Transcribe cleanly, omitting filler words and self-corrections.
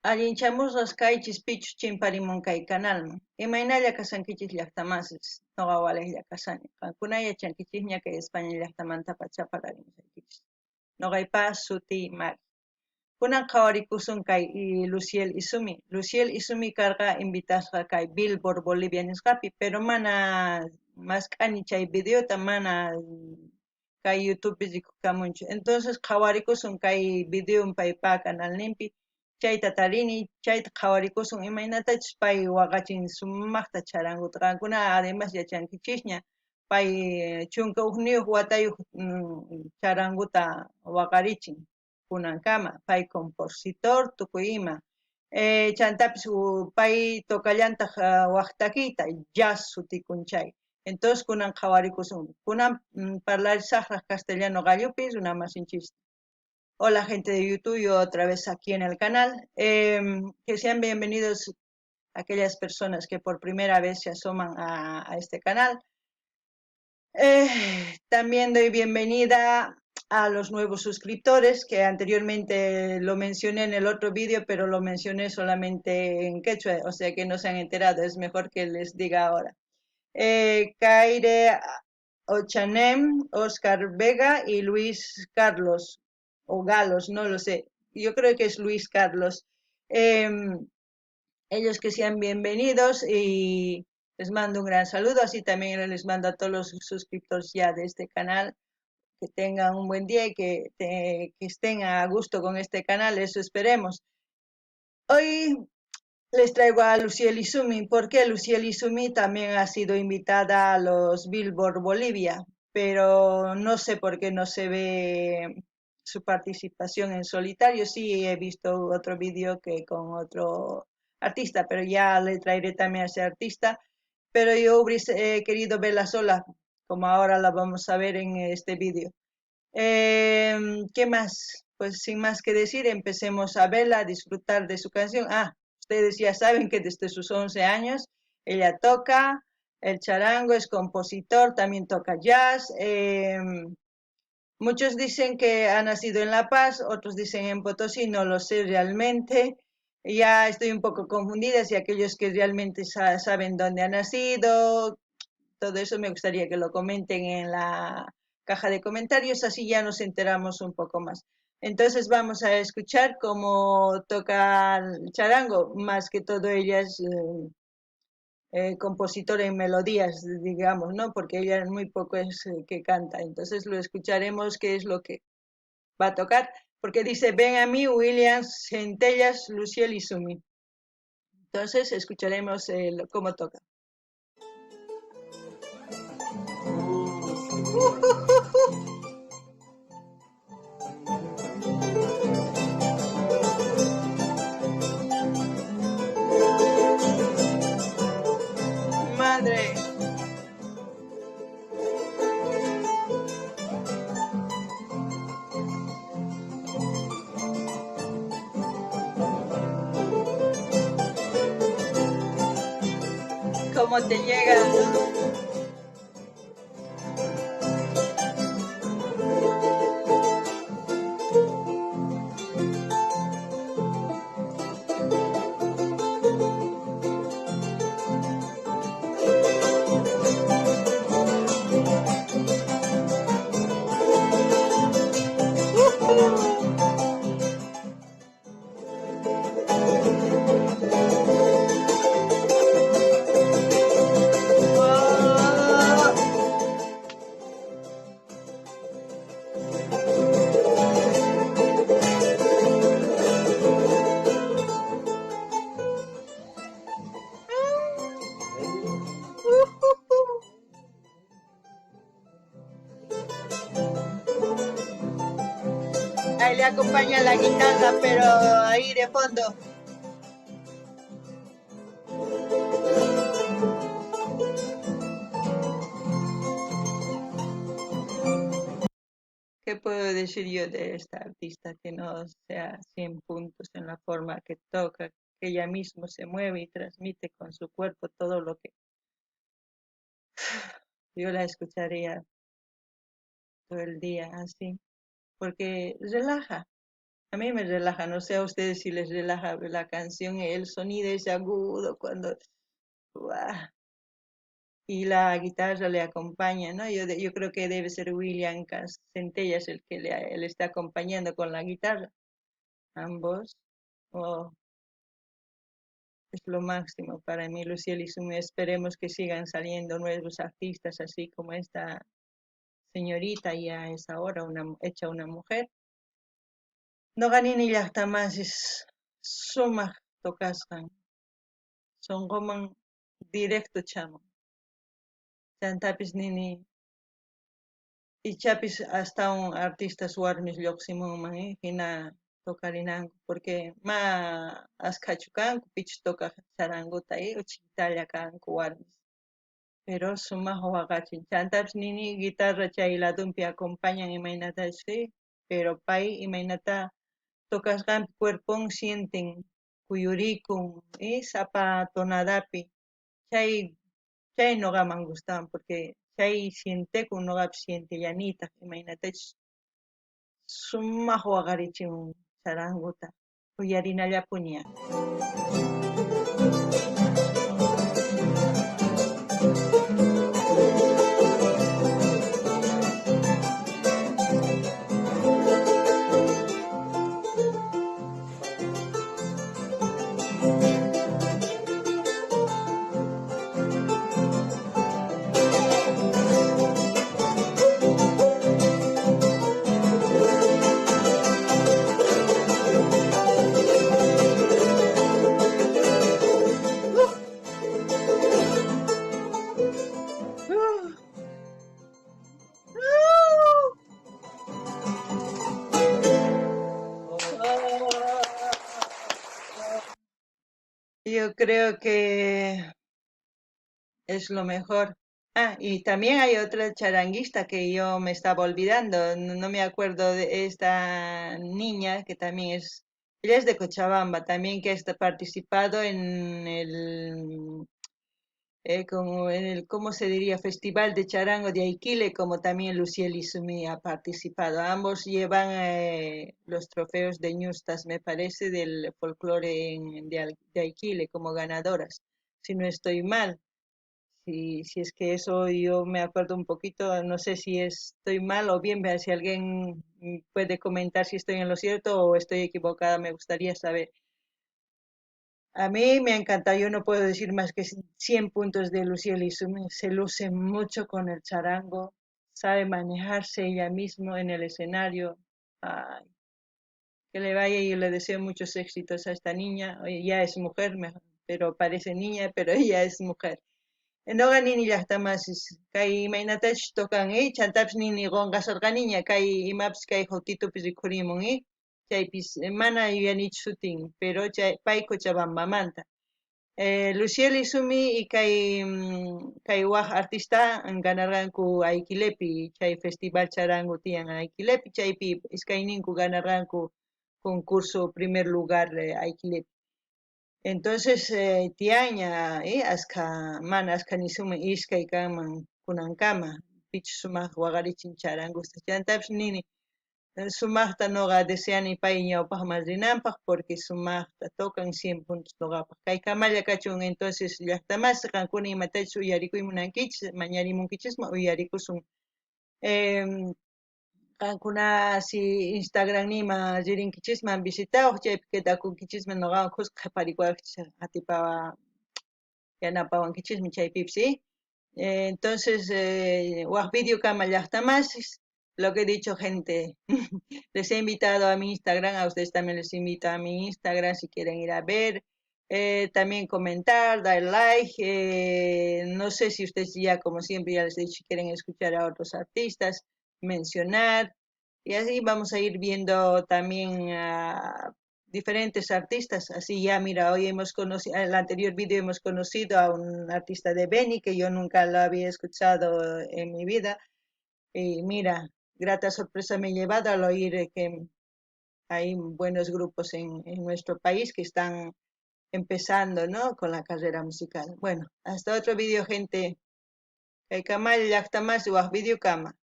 Allinchamusqas kaychis pichus chimparimun kay kanalman. Imaynalla kashankichis llaqtamasis, noqa walejlla kashani. Qankuna yachankichisña kay España llaqtamanta pacha parlarimusaykichis. Noqaypa sutiy Mari. Kunan qhawarikusun kay Luciel Izumi. Luciel Izumi karqa invitasqa kay Billboard Bolivia nisqapi, pero mana mask'ani chay videota, mana kay YouTubepi rikukamunchu. Entonces qhawarikusun kay videon paypa canalninpi, chayta tarini, chayta qhawarikusun imaynatachus pay waqachin sumaqta charanguta. Qankuna además yachankichisña pay 11 watayuq charanguta waqarichin kunankama, pay compositor tukuy ima. Chantapis pay tocallantaq waj takiyta, jazz sutikun chay. Entonces kunan qhawarikusun. Kunan parlarisaqraq castellano qallupi runamasinchista. Hola gente de YouTube, yo otra vez aquí en el canal. Que sean bienvenidos aquellas personas que por primera vez se asoman a este canal. También doy bienvenida a los nuevos suscriptores, que anteriormente lo mencioné en el otro vídeo, pero lo mencioné solamente en quechua, o sea que no se han enterado, es mejor que les diga ahora. Kaire Ochanem, Oscar Vega y Luis Carlos, o Galos, no lo sé, yo creo que es Luis Carlos. Ellos que sean bienvenidos y les mando un gran saludo, así también les mando a todos los suscriptores ya de este canal, que tengan un buen día y que estén a gusto con este canal, eso esperemos. Hoy les traigo a Luciel Izumi, porque Luciel Izumi también ha sido invitada a los Billboard Bolivia, pero no sé por qué no se ve su participación en solitario. Sí he visto otro vídeo que con otro artista, pero ya le traeré también a ese artista. Pero yo hubiese querido verla sola, como ahora la vamos a ver en este vídeo. ¿Qué más? Pues sin más que decir, empecemos a verla, a disfrutar de su canción. Ustedes ya saben que desde sus 11 años ella toca el charango, es compositor, también toca jazz. Muchos dicen que ha nacido en La Paz, otros dicen en Potosí, no lo sé realmente. Ya estoy un poco confundida si aquellos que realmente saben dónde ha nacido, todo eso me gustaría que lo comenten en la caja de comentarios, así ya nos enteramos un poco más. Entonces vamos a escuchar cómo toca el charango, más que todo ella es compositora en melodías, digamos, ¿no? Porque ella muy poco es que canta, entonces lo escucharemos qué es lo que va a tocar, porque dice, ven a mí, Williams Centellas, Luciel Izumi. Entonces escucharemos cómo toca. Madre. ¿Cómo te llega? Ahí le acompaña la guitarra, pero ahí de fondo. ¿Qué puedo decir yo de esta artista que no sea 100 puntos en la forma que toca, que ella misma se mueve y transmite con su cuerpo todo lo que... Yo la escucharía todo el día así, porque relaja. A mí me relaja, no sé a ustedes si les relaja la canción, el sonido es agudo cuando... ¡Uah! Y la guitarra le acompaña, ¿no? Yo creo que debe ser William Centellas el que le está acompañando con la guitarra. Ambos. Oh, es lo máximo para mí, Luciel Izumi. Esperemos que sigan saliendo nuevos artistas, así como esta señorita ya es ahora hecha una mujer. Noqa nini llaqtamasis sumaq tocasqan, sonqoman directo chamun. Chantapis nini ichapis astawan artistas warmis lluqsimunman, hina tocarinanku, porque ma askhachu kanku pichus tocaq charanguta, uchitalla kanku warmis. Pero sumaq waqachin. Chantapis nini guitarra chay ladunpi acompañan imaynata, sí, pero pay imaynata tocasqanpi cuerpon sienten kuyurikun, sapa tonadapi. Chay noqaman gustan porque chay sientekun noqapis sientellanitaq imaynatachus sumaq waqarichimun charanguta uyarinallapuni. Yo creo que es lo mejor. Ah, y también hay otra charanguista que yo me estaba olvidando, no me acuerdo de esta niña que también es, ella es de Cochabamba, también que ha participado en el, como en el, ¿cómo se diría? Festival de Charango de Aiquile, como también Luciel Izumi ha participado. Ambos llevan los trofeos de Ñustas, me parece, del folclore de Aiquile como ganadoras, si no estoy mal. Si es que eso yo me acuerdo un poquito, no sé si estoy mal o bien, si alguien puede comentar si estoy en lo cierto o estoy equivocada, me gustaría saber. A mí me ha encantado, yo no puedo decir más que 100 puntos de Luciel Izumi, se luce mucho con el charango, sabe manejarse ella misma en el escenario. Ay, que le vaya y le deseo muchos éxitos a esta niña. Oye, ya es mujer, pero parece niña, pero ella es mujer. Noqa nini llaqtamasis kay imaynatachus tocan, chantapis nini qonqasarqaniña kay imapis kay fotitupis rikhurimun, chaypis mana yuyanichu sutin, pero chay pay Cochabambamanta. Luciel Izumi y kay waj artista ganarqanku Aiquilepi, chay festival charango tiyan Aiquilepi, chaypi iskayninku ganarqanku concurso primer lugar Aiquilepi. Entonces, tiaña, aska mana aska nisuma iskay kanman kunankama, pichus sumaq waqarichin charangusta. Chantapis nini sumaqta noqa deseani pay ñawpaqman rinanpaq porque sumaqta tocan 100 puntos noqapaq. Kay kamalla kachun entonces llaqtamasi qankuna imatachus uyarikuy munankichis, mañarimunkichisman uyarikusun. Qankuna si Instagram nima ririnkichisman visitawaq, chaypi quedakunkichisman noqawan khuska qhaparikuwaqchis atipawa yanapawankichisman chaypipis, ¿sí? Entonces, waj video kama llaqtamasis, lo que he dicho, gente, les he invitado a mi Instagram, a ustedes también les invito a mi Instagram si quieren ir a ver, también comentar, dar like, no sé si ustedes ya, como siempre, ya les he dicho, si quieren escuchar a otros artistas, mencionar, y así vamos a ir viendo también a diferentes artistas. Así ya, mira, hoy hemos conocido, en el anterior vídeo hemos conocido a un artista de Beni que yo nunca lo había escuchado en mi vida, y mira, grata sorpresa me he llevado al oír que hay buenos grupos en nuestro país que están empezando, ¿no?, con la carrera musical. Bueno, hasta otro vídeo, gente. Kay kamalla llaqtamasi waj video kama.